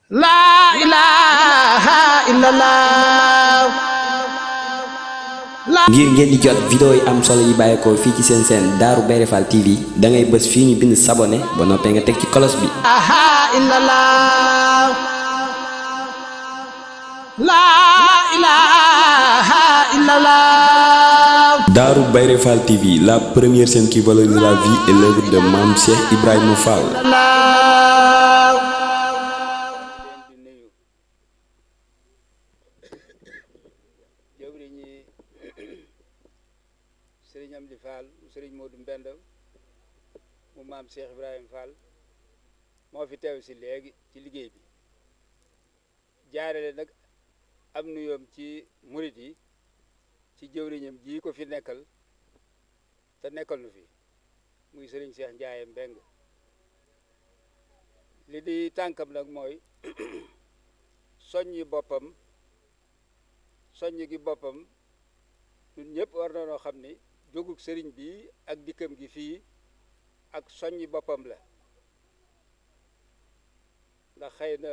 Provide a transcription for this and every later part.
La ilaha illallah. ngir ngeen di jot vidéo yi am solo yi bàyyeekoo fii ci seen Darou Bairé Fall TV da ngay bës fii ñu bind s'abonné ba noppee nga teg ci cloche bi. La ilaha illallah. Darou Bairé Fall TV, la première chaîne qui valorise la vie et l'œuvre de Mame Cheikh Ibrahima Fall. Sëriñ Amdi Fall Sëriñ Modou Mbenda mu Maam Cheikh Ibrahima Fall moo fi teew si léegi ci liggéey bi jaarale nag am nuyoom ci murit yi ci jëwriñam ji ko fi nekkal te nekkal nu fi muy Sëriñ Cheikh Ndiaye Mbeng li di tànkam nag mooy soññi gi boppam ñun ñëpp war na noo xam ni jógug sëriñ bi ak dikkam gi fii ak soññi boppam la ndax xëy na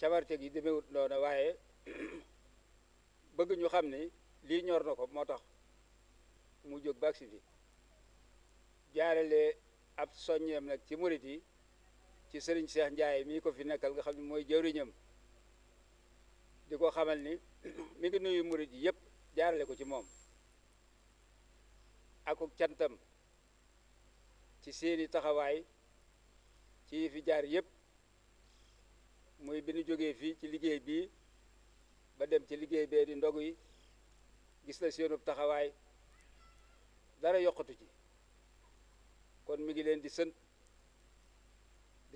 cawarte gi demewut noona waaye bëgg ñu xam ni lii ñor na ko moo tax mu jóg bagsi fi jaarale ab soññeem nag ci murit yi ci sëriñ Cheikh Ndiaye mii ko fi nekkal nga xam ne mooy jëwriñam di ko xamal ni mi ngi nuyu murit yi yëpp jaarale ko ci moom akuk cantam ci seeni taxawaay ci fi jaar yëpp muy bi ñu jógee fii ci liggéey bii ba dem ci liggéey bee di ndogu yi gis na seenub taxawaay dara yokkatu ci kon mi ngi leen di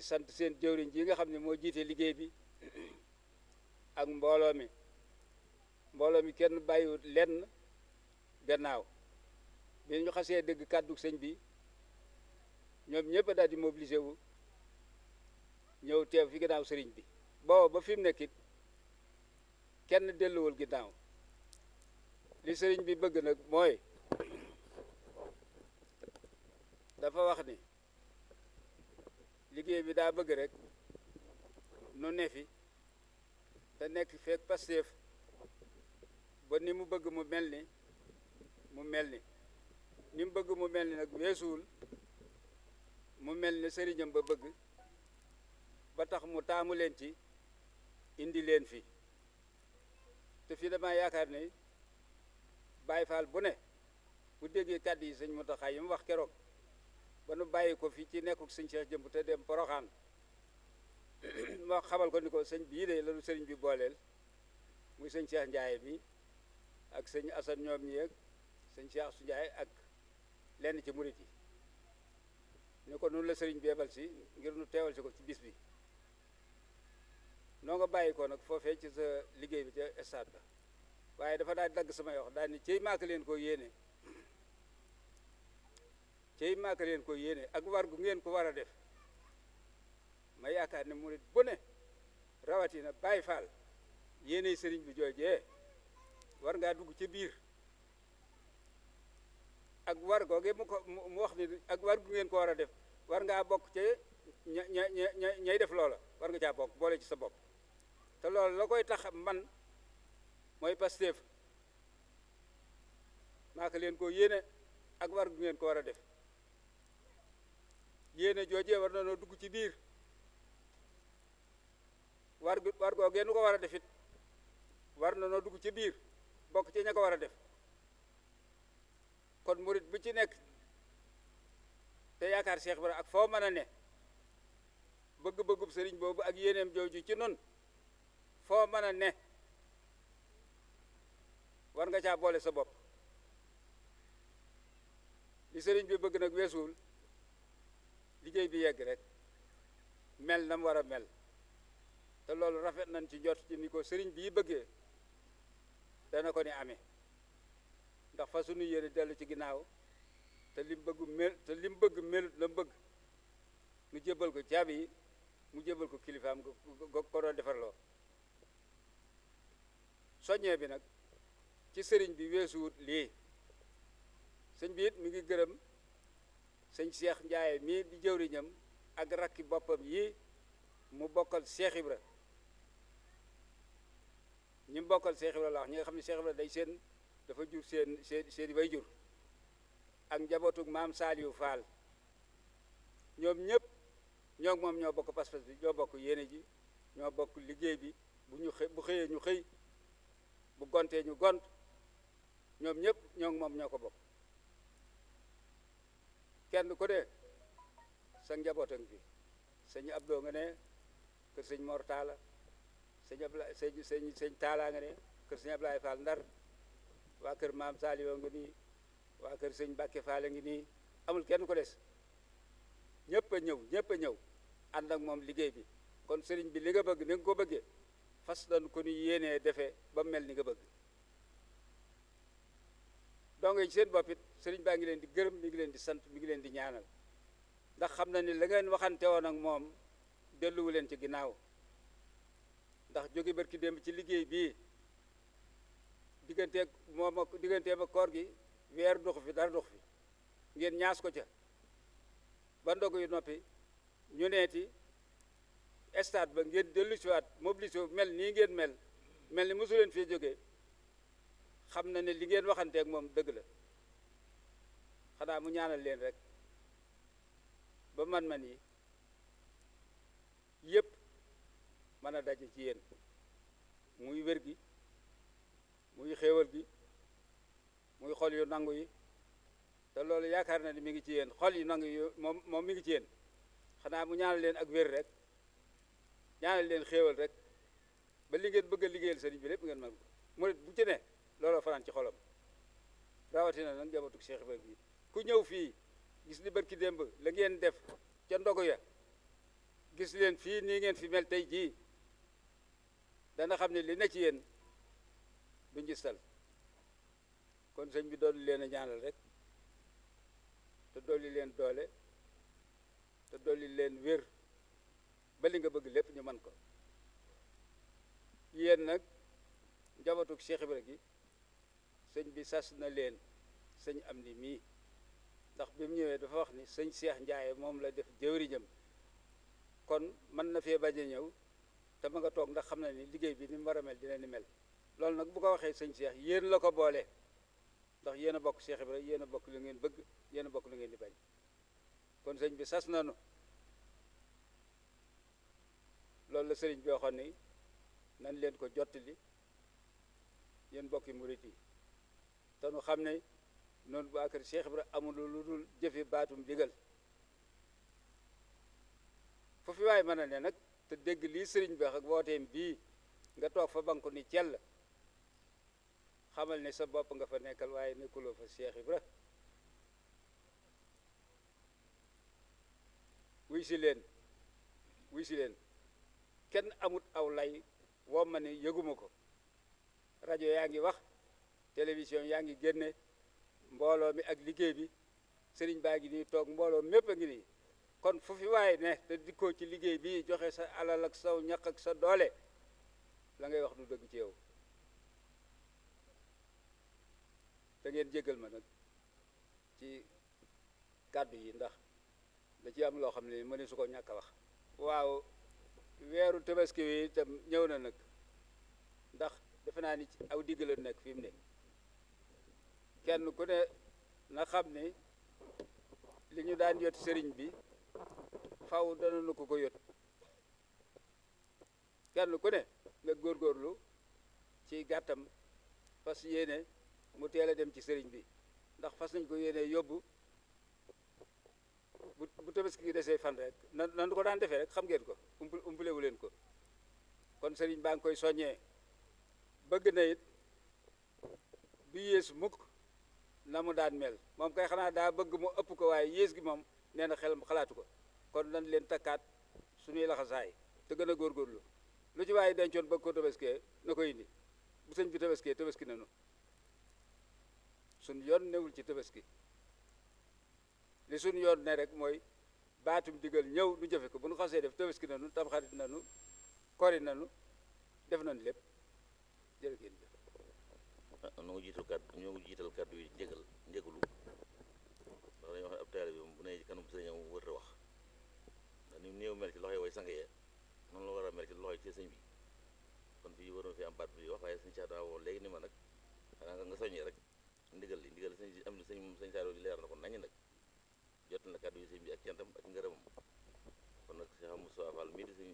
sant seen jëwriñ ji nga xam ne moo jiite liggéey bi ak mbooloo mi kenn bàyyiwut lenn gannaaw bi ñu xasee dëgg kàddu sëñ bi ñoom ñëpp daal di mobilisé wu ñëw teew fi gannaaw sëriñ bi booba ba fi mu nekkit kenn delluwul ginnaaw li sëriñ bi bëgg nag mooy dafa wax ni liggéey bi daa bëgg rek nu ne fi te nekk fekk Pastef ba ni mu bëgg mu mel ni ni mu bëgg mu mel ni nag weesuwul mu mel ni sëriñam ba bëgg ba tax mu taamu leen ci indi leen fi te fii dama yaakaar ne Baay Faal bu ne bu déggee kàddu yi sëñ Mountakha yi mu wax keroog ba nu bàyyi ko fii ci nekkuk sëñ Cheikh jëmb te dem Poroxaan moo xamal ko ni ko sëñ bii de lanu sëriñ bi booleel muy sëñ Cheikh Ndiaye mi ak sëñ Assane ñoom ñi ak sëñ Cheikh Su Ndiaye ak lenn ci murit yi ni ko noonu la sëriñ bi yebal si ngir nu teewal si ko ci bis bi noo nga bàyyi ko nag foofee ci sa liggéey bi ca stade ba waaye dafa daal dagg samay wax daal ni cey maaka leen ko yéene ak war gu ngeen ko war a def ma yaakaar ne murit bu ne rawatina Baay Faal yéene sëriñ bi joojee war ngaa dugg ci biir ak war googe mu wax ni ak war gu ngeen ko war a def war ngaa bokk ca ñay def loola war nga caa bokk boole ci sa bopp te loolu la koy tax man mooy Pastef maaka leen ko yéene ak war gu ngeen ko war a def yéene joojee war na noo dugg ci biir war googee nu ko war a def it war na noo dugg ci biir bokk ci ña ko war a def kon murit bu ci nekk te yaakaar Cheikh Ibra ak foo mën a ne bëgg-bëggub sëriñ boobu ak yéeneem jooju ci nun foo mën a ne war nga caa boole sa bopp li sëriñ bi bëgg nag weesuwul liggéey bi yegg rek mel na mu war a mel te loolu rafet nañ ci jot ci ni ko sëriñ bii bëggee dana ko ni amee ndax fa sunu yéene dellu ci ginnaaw te lim bëgg melut la bëgg nu jébbal ko caabi yi mu jébbal ko kilifaam ko doon defarloo soññee bi nag ci sëriñ bi weesuwut lii sëñ bi it mi ngi gërëm sëñ Cheikh Ndiaye mii di jëwriñam ak rakki boppam yi mu bokkal Cheikh Ibra ñi mu bokkal Cheikh Ibra la wax ñi nga xam ne Cheikh Ibra day seen dafa jur seeni bay jur ak njabootug maam Saliou Fall ñoom ñëpp ñoo moom ñoo bokk pas-pas bi ñoo bokk yéene ji ñoo bokk liggéey bi bu xëyee ñu xëy bu gontee ñu gont ñoom ñëpp ñoo moom ñoo ko bokk kenn ku ne sa njaboot a ngi fi sëñ Abdou nga ne kër sëñ Mor Talla sëñ Ablaye sëñ Talla nga ne kër sëñ Ablaye Fall Ndar waa kër maam Saliou nga nii waa kër sëñ Mbacke Fall ngi nii amul kenn ko des ñëpp a ñëw ànd ak moom liggéey bi kon sëriñ bi li nga bëgg ni nga ko bëggee fas dañ ko ni yéenee defee ba mel ni nga bëgg donc ci seen bopp it sëriñ baa ngi leen di gërëm mi ngi leen di sant mi ngi leen di ñaanal ndax xam na ni la ngeen waxante woon ak moom delluwu leen ci ginnaaw ndax jóge barki démb ci liggéey bii digganteem ak koor gi weer doxu fi dara doxu fi ngeen ñaas ko ca ba ndogu yu noppi ñu neeti stade ba ngeen dellu si waat mobilisé mel nii ngeen mel ni mosu leen fee jógee xam na ne li ngeen waxanteeg moom dëgg la xanaa mu ñaanal leen rek ba man yi yëpp mën a daje ci yéen muy wér gi muy xéewal gi muy xol yu nangu yi te loolu yaakaar na ni mi ngi ci yéen xol yu nangu yi moom mi ngi ci yéen xanaa mu ñaanal leen ak wér rek ñaanal leen xéewal rek ba li ngeen bëgg a liggéeyal sëriñ bi lépp ngeen mën ko murit bu ci ne looloo fanaan ci xolam rawatina nag njabootu Cheikh Ibrahima bi ku ñëw fii gis li barki démb la ngeen def ca ndogu ya gis leen fii nii ngeen fi mel tey jii dana xam ne li ne ci yéen du njistal kon sëñ bi doon leen a ñaanal rek te dolli leen doole te dolli leen wér ba li nga bëgg lépp ñu man ko yéen nag njabootu Cheikh Ibrahima gi sëñ bi sas na leen sëñ am ni mii ndax bi mu ñëwee dafa wax ni sëñ Cheikh Ndiaye moom la def jëwriñam kon mën na fee bañ a ñëw te ma nga toog ndax xam na ni liggéey bi ni mu war a mel dina ni mel loolu nag bu ko waxee sëñ Cheikh yéen la ko boole ndax yéen a bokk Cheikh Ibrahima yéen a bokk lu ngeen bëgg yéen a bokk lu ngeen di bañ kon sëñ bi sas nanu loolu la sëriñ bi waxoon ni nañ leen ko jottali yéen bokki murit yi te nu xam ne noonu waa kër Cheikh Ibrahima amul lu dul jëfe baatum digal foofu waaye mën a ne nag te dégg lii sëriñ bi wax ak wooteem bii nga toog fa banku ni cell xamal ne sa bopp nga fa nekkal waaye nekkuloo fa Cheikh Ibrahima wuy si leen kenn amut aw lay woo ma ne yëguma ko rajo yaa ngi wax télévision yaa ngi génne mbooloo mi ak liggéey bi sëriñ baa ngi nii toog mbooloo mépp a ngi nii kon fu fi waaye ne te dikkoo ci liggéey bi joxe sa alal ak saw ñaq ak sa doole la ngay wax du dëgg ci yow da ngeen jéggal ma nag ci kàddu yi ndax da ci am loo xam ne mëne su ko ñàkk a wax waaw weeru tabaski wi itam ñëw na nag ndax defe naa ni ci aw digg la nekk fi mu ne kenn ku ne na xam ne li ñu daan yot sëriñ bi faw dana nu ko yot kenn ku ne nga góorgóorlu ci gàttam fas yéene mu teel a dem ci sëriñ bi ndax fas nañ ko yéene yóbbu bu tabaski gi desee fan rek nan ko daan defee rek xam ngeen ko umpulewu leen ko kon sëriñ baa ngi koy soññee bëgg na it du yées mukk na mu daan mel moom kay xanaa daa bëgg mu ëpp ko waaye yées gi moom nee na xelam xalaatu ko kon nan leen takkaat suñuy laxasaay te gën a góorgóorlu lu ci waaye dencoon bëgg ko tabaskee na ko indi bu sëñ bi tabaskee tabaski nanu suñ yoon newul ci tabaski li suñ yoon ne rek mooy baatum digal ñëw nu jëfe ko bu nu xasee def tabaski nanu tamxarit nanu kori nanu def nañu lépp jërë ngeen jëf ñoo ngi jiital kàddu yi njëgalu ndax dañoo wax ne ab taalibe bi bu ne ci kanam sëriñam wër a wax ndax ni mu néew mel ci loxoy way sang yee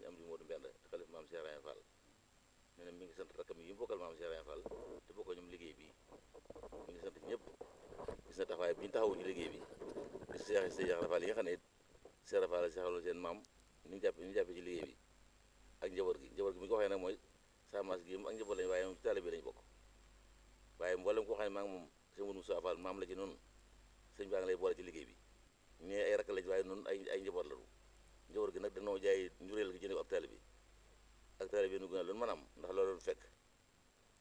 am di Modou Mbenda te xalif maam Cheikh Ibrahima Fall nee na mi ngi sant rakkam yi mu bokkal maam Cheikh Ibrahima Fall te bokkoo ñoom liggéey bi mi ngi sant ñëpp gis na taxawaay bi ñu taxawu ci liggéey bi gis Cheikh Fall yi nga xam ne Cheikh Fall la seexaloon seen maam ni ñu jàppee ci liggéey bi ak njaboot gi mi ko waxee nag mooy samaas gi ak njaboot lañu waaye moom ci taalibe bi lañu bokk waaye mboolem koo xam ne maa ngi moom sëñ Moussa Fall maam la ci noonu sëñ baa ngi lay boole ci liggéey bi ñee ay rakk lañ waaye noonu ay njaboot lañu njaboot gi nag dañoo jaay njuréel gi jënd ko ab taalibe bi ak taalibe bi nu gën a loolu mën am ndax loolu doon fekk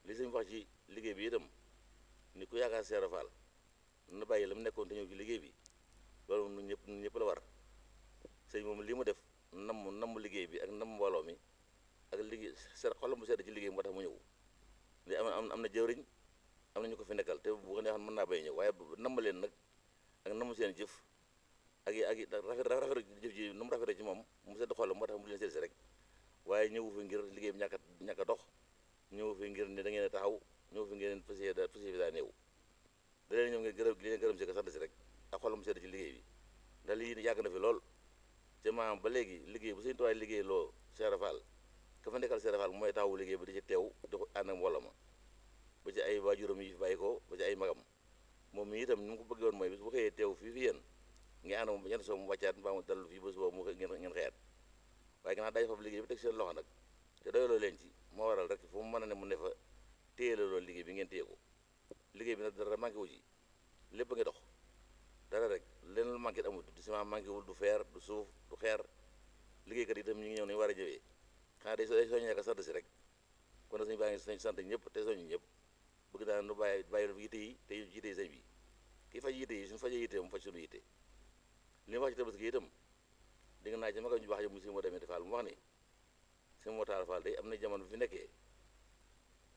li sëñ wax ci liggéey bi itam ni ku yaakaar Cheikh Fall na bàyyi la mu nekkoon te ñëw ci liggéey bi loolu nun ñëpp la war sëñ moom li mu def namm liggéey bi ak namm mbooloo mi ak liggéey xolam bu sedd ci liggéey moo tax mu ñëw li am na jëwriñ am na ñu ko fi nekkal te bu ko neexoon mën naa bay ñëw waaye namm leen nag ak namm seen jëf ak rafet jëf ji nu mu rafetee ci moom mu sedd xolam moo tax mu leen seet si rek waaye ñëwu fi ngir liggéey bi ñàkk a dox ñëwu fi ngir ne da ngeen a taxaw ñëwu fi ngeen fas yéene daa néew da leen ñëw ngeen gërëm si ko sant si rek ak xolam sedd ci liggéey bi ndax lii yàgg na fi lool te maanaam ba léegi liggéey bu Sëñ Tuubaa liggéey loo Cheikh Fall ka fa nekkal Cheikh Fall mooy taxawu liggéey bi di ci teew di ko ànd ak mbooloo ma ba ci ay waajuram yi fi bàyyi ko ba ci ay magam moom mi itam ni mu ko bëggee woon mooy bis bu xëyee teew fii fi yéen nga ànd moom ba ñetti soo mu wàccaat mbaa mu dallu fii ba suba mu ngeen xëyaat waaye gannaaw dañu fab liggéey bi teg seen loxo nag te doyaloo leen ci moo waral rek fu mu mën a ne mu ne fa téye la loolu liggéey bi ngeen téye ko liggéey bi nag dara manqué wu ci lépp a ngi dox dara rek leen lu manqué amul du ciment manqué wul du fer du suuf du xeer liggéeykat yi itam ñu ngi ñëw nañu war a ñëwee xanaa day soññee ko sant si rek kon nag sëñ baa ngi sant ñëpp te soññu ñëpp bëgg naa nu bàyyi yitte yi te yitte yi sëñ bi kii faj yitte yi suñu fajee yitte mu faj suñu yitte li ma wax ci tabaski itam di nga naa ci magam ñu baax mu si moo demee Fall mu wax ni si moo taal Fall day am na jamono bi fi nekkee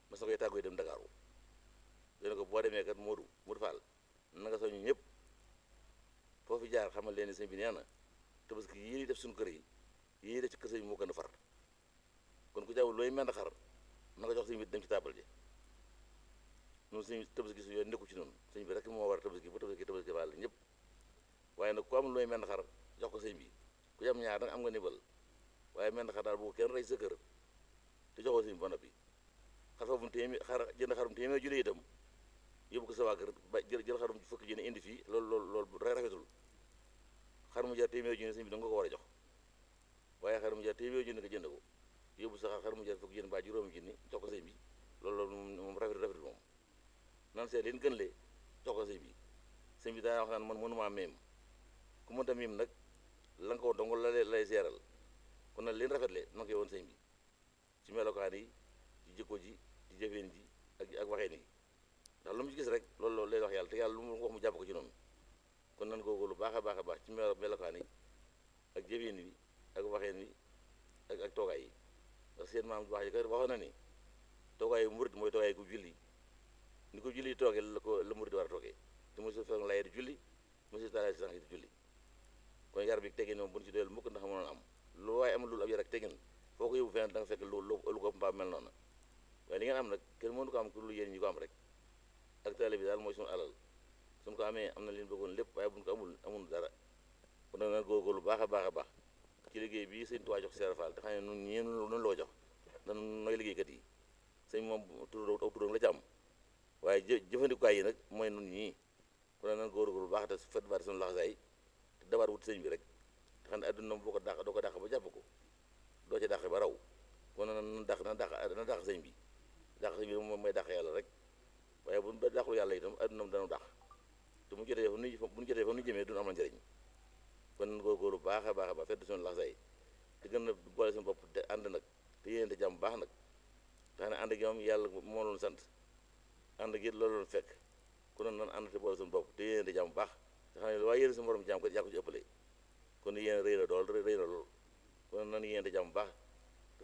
mas na koy tàggoo dem Dakar dina ko boo demee kat Modou Fall na nga soññu ñëpp foofu jaar xamal leen ni sëñ bi nee na tabaski yii ñuy def suñu kër yi yii ñuy def ci kër sëñ bi moo gën a far kon ku jaww looy mel na xar na nga jox sëñ bi dem ci taabal ji noonu sëñ tabaski su yoon nekku ci noonu sëñ bi rek moo war a tabaski ba tabaski Fall ñëpp waaye nag ku am looy mel na xar jox ko sëñ bi ku am ñaar nag am nga nibal waaye mel na xar daal bu kenn rey sa kër te joxoo sëñ bi ba noppi xar fa bu jënd xarum téeméer junne itam yóbbu ko sa waa kër ba jël xarum fukki junne indi fii loolu rafetul xar mu jar téeméer junne sëñ bi da nga ko war a jox waaye xar mu jar téeméer junne nga jënd ko yóbbu sa xar mu jar fukki junne ba juróomi junne jox ko sëñ bi loolu moom rafetul moom nan seet leen gën le jox ko sëñ bi daa wax naan man mënumaa meem ku mënta miim nag la nga ko dong lay seeral kon nag leen rafetle na nga koy woon sëñ bi ci melokaan yi ci jikko ji ci jëfeen ji ak waxeen yi ndax lu mu ci gis rek loolu lay wax yàlla te yàlla lu mu wax mu jàpp ko ci noonu kon nan kooku lu baax a baax ci melokaan yi ak jëfeen wi ak waxeen wi ak toogaay yi ndax seen maam bu baax yi kat waxoon na ni toogaay yu murid mooy toogaay ku julli ni ko julli toogee la murid war a toogee te mosu fekk lay di julli mosu taala si sax di julli kon yar bi teggin moom bu ñu ci doyal mukk ndax mënoon am lu waaye am loolu ab yar ak teggin foo ko yóbbu feneen da nga fekk lu ko mbaa mel noonu waaye li ngeen am nag kenn mënu ko am ku lu yéen ñi ko am rek ak taale bi daal mooy suñu alal suñu ko amee am na leen bëggoon lépp waaye buñ ko amul dara kon nag nag góorgóorlu baax a baax ci liggéey bii sëñ Tuubaa jox Cheikh Fall te xam ne nun ñii noonu loo jox dan nooy liggéeykat yi sëñ moom aw turam la ci am waaye jëfandikukaay yi nag mooy nun ñii kon nag góorgóorlu baax te fet baat suñu laxasaay te dawaat wut sëñ bi rek te xam ne adduna boo ko dàq doo ko dàq ba jàpp ko doo ci dàq ba raw kon na dàq sëñ bi dàq sëñ bi moom mooy dàq yàlla rek waaye bu dàqul yàlla itam adduna dana dàq te bu ñu jotee fa nu jëmee duñu amal njëriñ kon góorgóorlu baax a baax fedd suñu laxasaay te gën a boole suñu bopp te ànd nag te yéen te jàmm baax nag te xam ne ànd ak ñoom yàlla moo loon sant ànd ak it loolu loon fekk ku ne nan ànd te boole suñu bopp te yéen te jàmm baax te xam ne waaye yéen suñu borom jàmm ko yaa ko ci ëppale kon yéen rëy na lool kon nan yéen te jàmm baax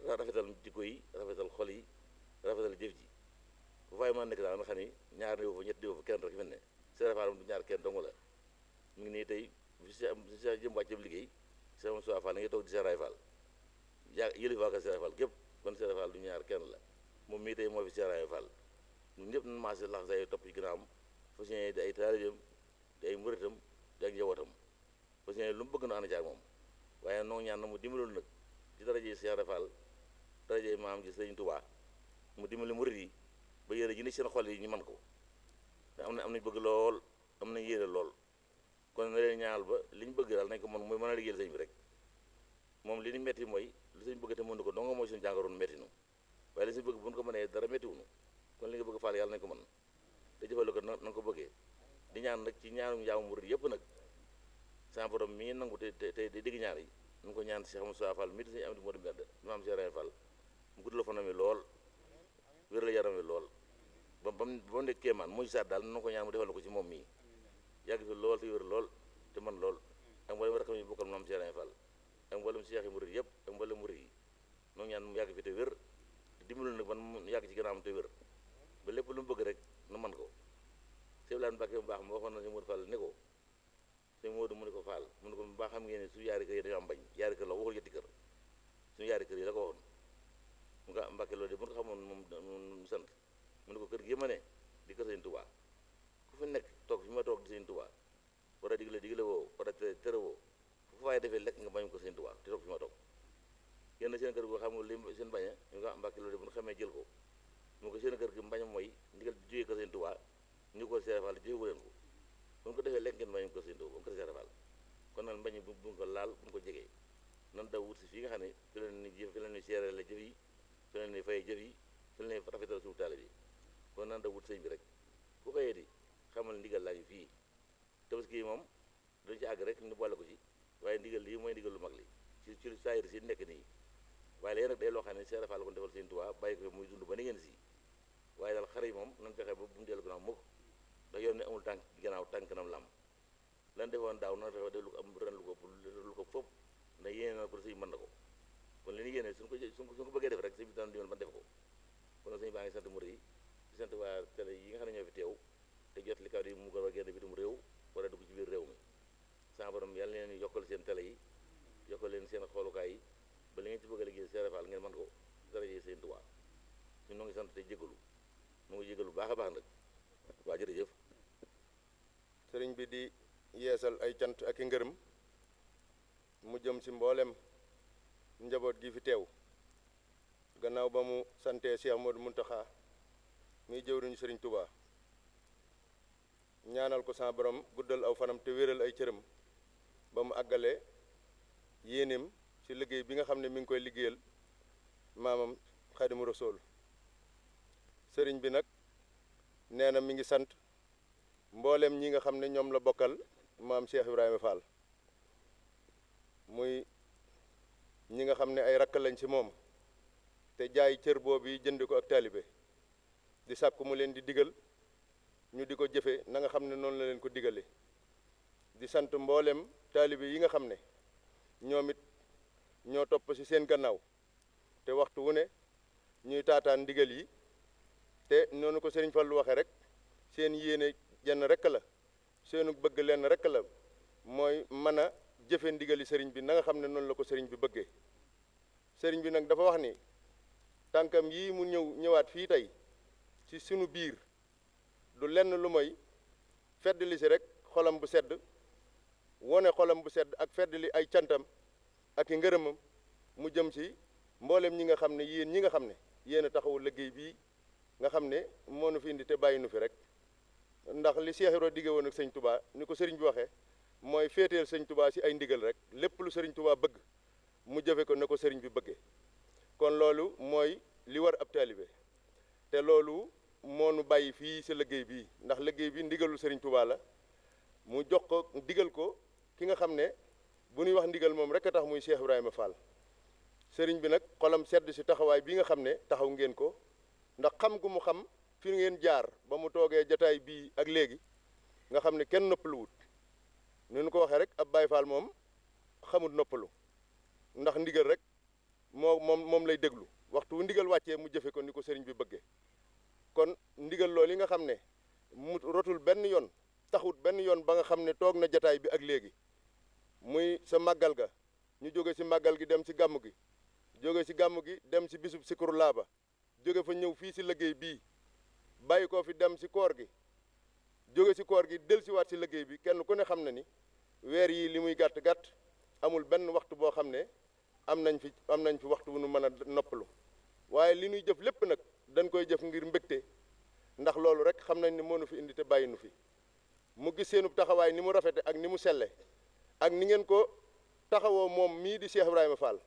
rafetal jikko yi rafetal xol yi rafetal jëf ji bu fay mën nekk daal nga xam ni ñaar néew fa ñett néew fa kenn rek fi ne Cheikh Fall du ñaar kenn dong la mu ngi nii tey si jëm wàcceb liggéey Cheikh Moussa Fall la ngay toog di Cheikh Fall yëlif waa ka Cheikh Fall gépp kon Cheikh Fall du ñaar kenn la moom mii tey moo fi Cheikh Fall ñun ñëpp nañ maase lax say topp ci ginnaawam fas yéene di ay taalibeem di ay muritam di ak njabootam fas yéene lu mu bëgg na ànd ci ak moom waaye noo ñaan na mu dimbaloon nag ci daraje Cheikh Ibra Fall daraje maam ji Sëriñ Tuubaa mu dimbali murid yi ba yére ji ne seen xol yi ñu man ko te am nañ bëgg lool am nañ yéene lool kon na leen ñaanal ba li ñu bëgg daal nañ ko mën mooy mën a liggéeyal sëñ bi rek moom li ñu metti mooy lu sëñ bëgg te mënu ko donga mooy suñu jàngoroon metti nu waaye li sëñ bëgg bu ñu ko mënee dara mettiwunu kon li nga bëgg Fall yàlla nañ ko mën te jëfale ko na nga ko bëggee di ñaan nag ci ñaanum njaamu murid yëpp nag sama borom mi nangu te dégg ñaan yi nu ko ñaan Cheikh Moussa Fall mi di sëñ Amdi Modou Mbedd maam Cheikh Ibra Fall mu gudd la fanam mi lool wér la yaram wi lool ba mu nekk kéemaan muy saat daal nu ko ñaan mu defal ko ci moom mii yàgg fi lool te wér lool te man lool ak mboolem rakam yi bokkal maam Cheikh Ibra Fall ak mboolem Cheikh yi murid yëpp ak mboolem murid yi noo ñaan mu yàgg fi te wér te dimbalu nag man mu yàgg ci gannaawam te wér ba lépp lu mu bëgg rek nu man ko Sëñ Laan Mbàkke bu baax ma waxoon na si Modou Fall ne ko sëñ Modou mu ne ko Fall mu ne ko baax xam ngeen ne su yaari kër yi dañoo am bañ yaari kër la waxul yetti kër suñu yaari kër yi la ko waxoon mu nga Mbàkke loolu de bu nga xamoon moom sant mu ne ko kër gi ma ne di kër Sëñ Tuubaa ku fi nekk toog fi ma toog di Sëñ Tuubaa war a digle woo war a tere woo fu waaye defee lekk nga bañ ko Sëñ Tuubaa te toog fi ma toog yénn seen kër goo xam nga li seen baña ñu nga Mbàkke loolu de bu nga xamee jël ko mu ko seen kër gi mbañ mooy ndigal jógee kër Sëñ Tuubaa ñu ko Cheikh Fall jógewu leen ko bu ñu ko defee lekk ngeen bañ ko Sëñ Tuubaa ba mu ko Cheikh Fall kon nag mbañ bu ko laal bu ñu ko jegee nan daw wut si fii nga xam ne fi leen ni jëf fi leen ni seere la jëf yi fi leen ni fay jëf yi fi leen ni rafetal suuf taale bi kon nan daw wut sëñ bi rek ku xëyee di xamal ndigal laa ngi fii tabaski yi moom dañu ci àgg rek ñu boole ko ci waaye ndigal lii mooy ndigal lu mag li ci saayir si nekk nii waaye léegi nag day loo xam ne Cheikh Fall ko defal Sëñ Tuubaa bàyyi ko fi muy dund ba ni ngeen si waaye daal xare yi moom nan fexe ba bu mu dellu gannaaw mukk ndax yoon ne amul tànk gannaaw tànk kanam lam lan defoon daaw nan fexe def lu ko am ren lu ko foofu ndax yéene na pour sëñ mën na ko kon li ñu yéene suñ ko bëggee def rek sëñ bi daan di yoon ban def ko kon nag sëñ baa ngi sant murid yi di sant waa télé yi nga xam ne ñoo fi teew te jot li kàddu yi mu ko war a génn bitim réew war a dugg ci biir réew mi sama borom yàlla na leen yokkal seen télé yi yokkal leen seen xoolukaay yi ba li ngeen ci bëgg a liggéey Cheikh Fall ngeen mën ko daraje Sëñ Tuubaa ñun noo ngi sant te jégalu noo ngi jégalu baax a baax nag waa jërëjëf sëriñ bi di yeesal ay cant ak i ngërëm mu jëm ci mboolem njaboot gi fi teew gannaaw ba mu santee Cheikh Modou Mountakha muy jëwriñu sëriñ Touba ñaanal ko sa borom guddal aw fanam te wéral ay cëram ba mu àggale yéeneem ci liggéey bi nga xam ne mi ngi koy liggéeyal maamam Xaadimu Rasuul sëriñ bi nag nee na mi ngi sant mboolem ñi nga xam ne ñoom la bokkal maam Cheikh Ibrahima Fall muy ñi nga xam ne ay rakk lañ ci moom te jaay cër boobu yi jënd ko ak taalibe di sàkku mu leen di digal ñu di ko jëfe na nga xam ne noonu la leen ko digale di sant mboolem taalibe yi nga xam ne ñoom it ñoo topp ci seen gannaaw te waxtu wu ne ñuy taataan ndigal yi te noonu ko sëriñ Fallu waxe rek seen yéene jenn rek la seenu bëgg leen rek la mooy mën a jëfe ndigali sëriñ bi na nga xam ne noonu la ko sëriñ bi bëggee sëriñ bi nag dafa wax ni tànkam yii mu ñëwaat fii tey ci sunu biir du lenn lu mooy feddali si rek xolam bu sedd wone xolam bu sedd ak feddali ay cantam ak i ngërëmam mu jëm ci mboolem ñi nga xam ne yéen ñi nga xam ne yéen a taxawu liggéey bii nga xam ne moo nu fi indi te bàyyi nu fi rek ndax li Cheikh Ibra digge woon ak sëñ Touba ni ko sëriñ bi waxee mooy féeteel sëñ Touba ci ay ndigal rek lépp lu sëriñ Touba bëgg mu jëfe ko na ko sëriñ bi bëggee kon loolu mooy li war ab taalibe te loolu moo nu bàyyi fii ci liggéey bii ndax liggéey bi ndigalu sëriñ Touba la mu jox ko digal ko ki nga xam ne bu ñuy wax ndigal moom rek a tax muy Cheikh Ibrahima Fall sëriñ bi nag xolam sedd ci taxawaay bi nga xam ne taxaw ngeen ko ndax xam gu mu xam fi ngeen jaar ba mu toogee jataay bii ak léegi nga xam ne kenn noppaluwut ni ñu ko waxee rek ab Baay Faal moom xamut noppalu ndax ndigal rek moom lay déglu waxtu wu ndigal wàccee mu jëfe ko ni ko sëriñ bi bëggee kon ndigal loolu yi nga xam ne mu rotul benn yoon taxut benn yoon ba nga xam ne toog na jataay bi ak léegi muy sa màggal ga ñu jóge ci màggal gi dem ci gàmm gi jóge ci gàmm gi dem ci bisub Sikru Laaba jóge fa ñëw fii ci liggéey bii bàyyi ko fi dem ci koor gi jóge ci koor gi dellusiwaat ci liggéey bi kenn ku ne xam na ni weer yi li muy gàtt-gàtt amul benn waxtu boo xam ne am nañ fi waxtu wu nu mën a noppalu waaye li ñuy jëf lépp nag dañ koy jëf ngir mbégte ndax loolu rek xam nañ ne moo nu fi indi te bàyyi nu fi mu gis seenub taxawaay ni mu rafete ak ni mu selle ak ni ngeen ko taxawoo moom mii di Cheikh Ibrahima Fall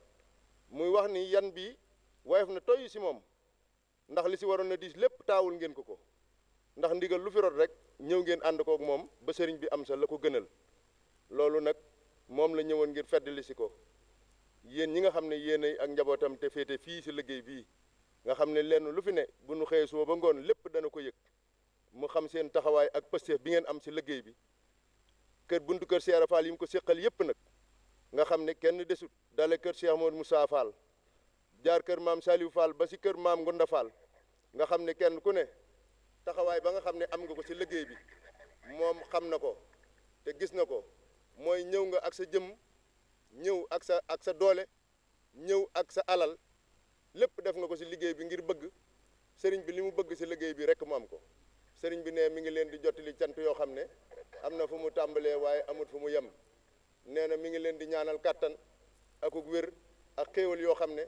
muy wax ni yan bi woyof na toy si moom ndax li si waroon na diis lépp taawul ngeen ko ndax ndigal lu fi rot rek ñëw ngeen ànd kook moom ba sëriñ bi am sa la ko gënal loolu nag moom la ñëwoon ngir feddali si ko yéen ñi nga xam ne yéenay ak njabootam te féete fii si liggéey bii nga xam ne lenn lu fi ne bu nu xëyee suba ba ngoon lépp dana ko yëg mu xam seen taxawaay ak pësteef bi ngeen am si liggéey bi buntu kër Cheikh Fall yi mu ko séqal yépp nag nga xam ne kenn desut dale kër Cheikh Modou Moussa Fall jaar kër maam Saliou Fall ba si kër maam Ngunda Fall nga xam ne kenn ku ne taxawaay ba nga xam ne am nga ko si liggéey bi moom xam na ko te gis na ko mooy ñëw nga ak sa jëm ñëw ak sa doole ñëw ak sa alal lépp def nga ko si liggéey bi ngir bëgg sëriñ bi li mu bëgg si liggéey bi rek mu am ko sëriñ bi ne mi ngi leen di jottali cant yoo xam ne am na fu mu tàmbalee waaye amut fu mu yem nee na mi ngi leen di ñaanal kàttan akuk wér ak xéewal yoo xam ne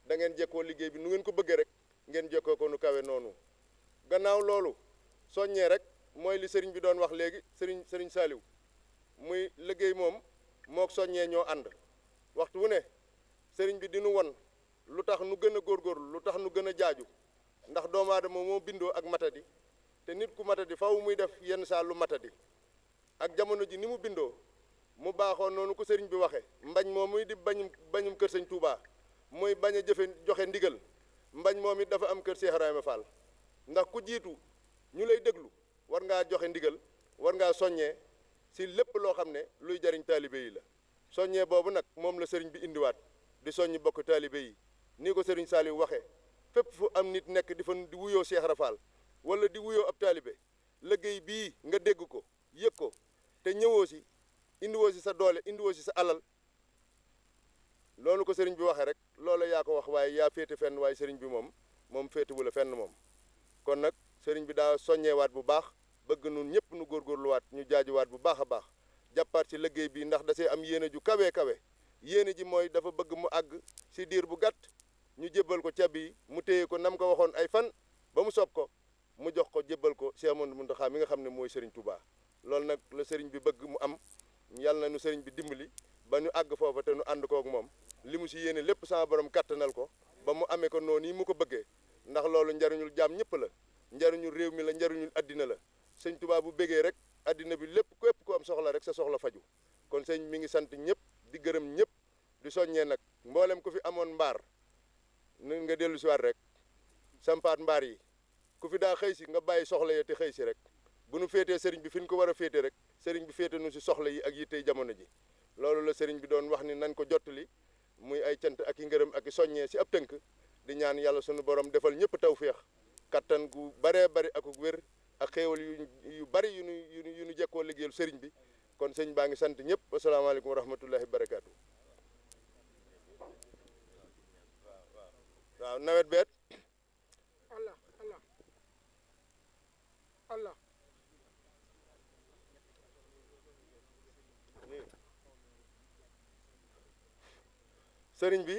da ngeen jekkoo liggéey bi nu ngeen ko bëggee rek ngeen jekkoo ko nu kawe noonu gannaaw loolu soññee rek mooy li sëriñ bi doon wax léegi sëriñ Saliou muy liggéey moom mook soññee ñoo ànd waxtu wu ne sëriñ bi dinu won lu tax nu gën a góorgóorlu lu tax nu gën a jaaju ndax doomu aadama moo bindoo ak matadi te nit ku matadi faw muy def yenn saa lu matadi ak jamono ji ni mu bindoo mu baaxoo noonu ko sëriñ bi waxe mbañ moom muy di bañum kër sëñ Touba muy bañ a joxe ndigal mbañ moom it dafa am kër Cheikh Ibrahima Fall ndax ku jiitu ñu lay déglu war ngaa joxe ndigal war ngaa soññee si lépp loo xam ne luy jariñ taalibe yi la soññee boobu nag moom la sëriñ bi indiwaat di soññi bokk taalibe yi nii ko sëriñ Saliou waxee fépp fu am nit nekk di wuyoo Cheikh Ibra Fall wala di wuyoo ab taalibe liggéey bii nga dégg ko yëg ko te ñëwoo si indiwoo si sa doole indiwoo si sa alal loolu ko sëriñ bi waxee rek loola yaa ko wax waaye yaa féete fenn waaye sëriñ bi moom féetewu la fenn moom kon nag sëriñ bi daa soññewaat bu baax bëgg nun ñëpp nu góorgóorluwaat ñu jaajuwaat bu baax a baax jàppaat ci liggéey bi ndax da see am yéene ju kawe yéene ji mooy dafa bëgg mu àgg si diir bu gàtt ñu jébbal ko caabi yi mu téye ko nam ko waxoon ay fan ba mu sob ko mu jox ko jébbal ko Cheikh Mouhamadou Mountakha mi nga xam ne mooy sëriñ Touba loolu nag la sëriñ bi bëgg mu am yàlla na nu sëriñ bi dimbali ba ñu àgg foofa te nu ànd kook moom li mu si yéene lépp sama borom kattanal ko ba mu amee ko noonu yi mu ko bëggee ndax loolu njariñul jaam ñëpp la njariñul réew mi la njariñul addina la sëñ Touba bu bëggee rek addina bi lépp képp ko am soxla rek sa soxla faju kon sëñ mi ngi sant ñëpp di gërëm ñëpp di soññee nag mboolem ku fi amoon mbaar nga dellu si waat rek sampaat mbaar yi ku fi daa xëy si nga bàyyi soxla yi te xëy si rek bu nu féetee sëriñ bi fi ñu ko war a féete rek sëriñ bi féete nu si soxla yi ak yittey jamono ji loolu la sëriñ bi doon wax ni nañ ko jottali muy ay cant ak i ngërëm ak i soññee si ab tënk di ñaan yàlla sunu borom defal ñëpp tawféex kattan gu baree bari ak wér ak xéewal yu bari yu nu jekkoo liggéeyal sëriñ bi kon sëñ baa ngi sant ñëpp asalaamaaleykum wa rahmatullahi wa barakaatu. waaw nawet beet Allah sëriñ bi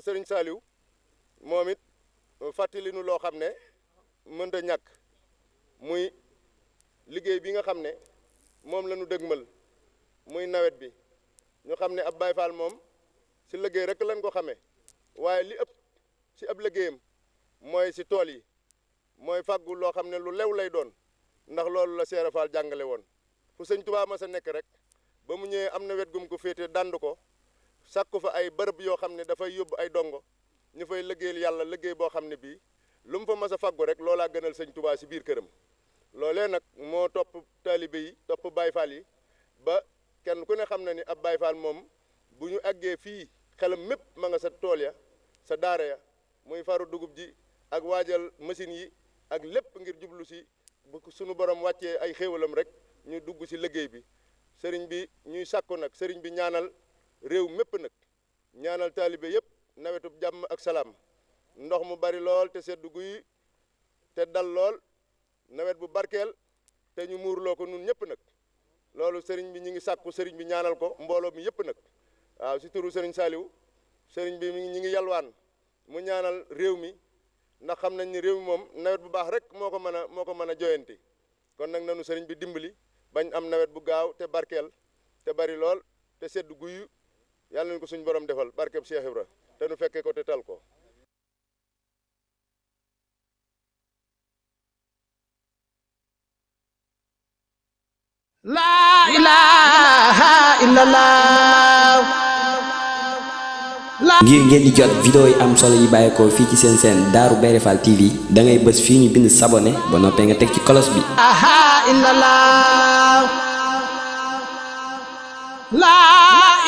sëriñ Saliou moom it fàttali nu loo xam ne mënta ñàkk muy liggéey bi nga xam ne moom la ñu dëgmal muy nawet bi ñu xam ne ab Baye Fall moom si liggéey rek lañ ko xamee waaye li ëpp si ab liggéeyam mooy si tool yi mooy fàggu loo xam ne lu lew lay doon ndax loolu la Cheikh Fall jàngale woon fu sëñ Touba ma sa nekk rek ba mu ñëwee am na wet gum ko féete dànd ko sàkku fa ay bërëb yoo xam ne dafay yóbbu ay dongo ñu fay liggéeyal yàlla liggéey boo xam ne bii lu mu fa mas a fàggu rek loolaa gënal sëñ Touba si biir këram loolee nag moo topp taalibe yi topp Baye Fall yi ba kenn ku ne xam na ni ab Baye Fall moom bu ñu àggee fii xelam mépp ma nga sa tool ya sa daara ya muy faru dugub ji ak waajal machine yi ak lépp ngir jublu si bu sunu borom wàccee ay xéewalam rek ñu dugg si liggéey bi sëriñ bi ñuy sàkku nag sëriñ bi ñaanal réew mépp nag ñaanal taalibe yëpp nawetub jàmm ak salaam ndox mu bari lool te seddu guy te dal lool nawet bu barkeel te ñu muurloo ko nun ñëpp nag loolu sëriñ bi ñi ngi sàkku sëriñ bi ñaanal ko mbooloo mi yëpp nag waaw si turu sëriñ Saliou sëriñ bi ñi ngi yalwaan mu ñaanal réew mi ndax xam nañ ni réew mi moom nawet bu baax rek moo ko mën a joyanti kon nag nanu sëriñ bi dimbali bañ am nawet bu gaaw te barkeel te bari lool te sedd guyu yàlla nañu ko suñ borom defal barkeb Cheikh Ibra te nu fekkee ko te tal ko La ilaha illallah. ngir ngeen di jot vidéo yi am solo yi bàyyeekoo fii ci seen seen Darou Bairé Fall TV da ngay bës fii ñu bind s'abonner ba noppee nga teg ci cloche bi. La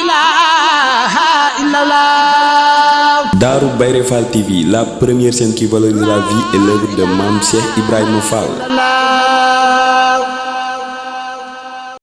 ilaha illallah. Darou Bairé Fall TV, la première chaîne qui valorise la vie et l'œuvre de Mame Cheikh Ibrahima Fall.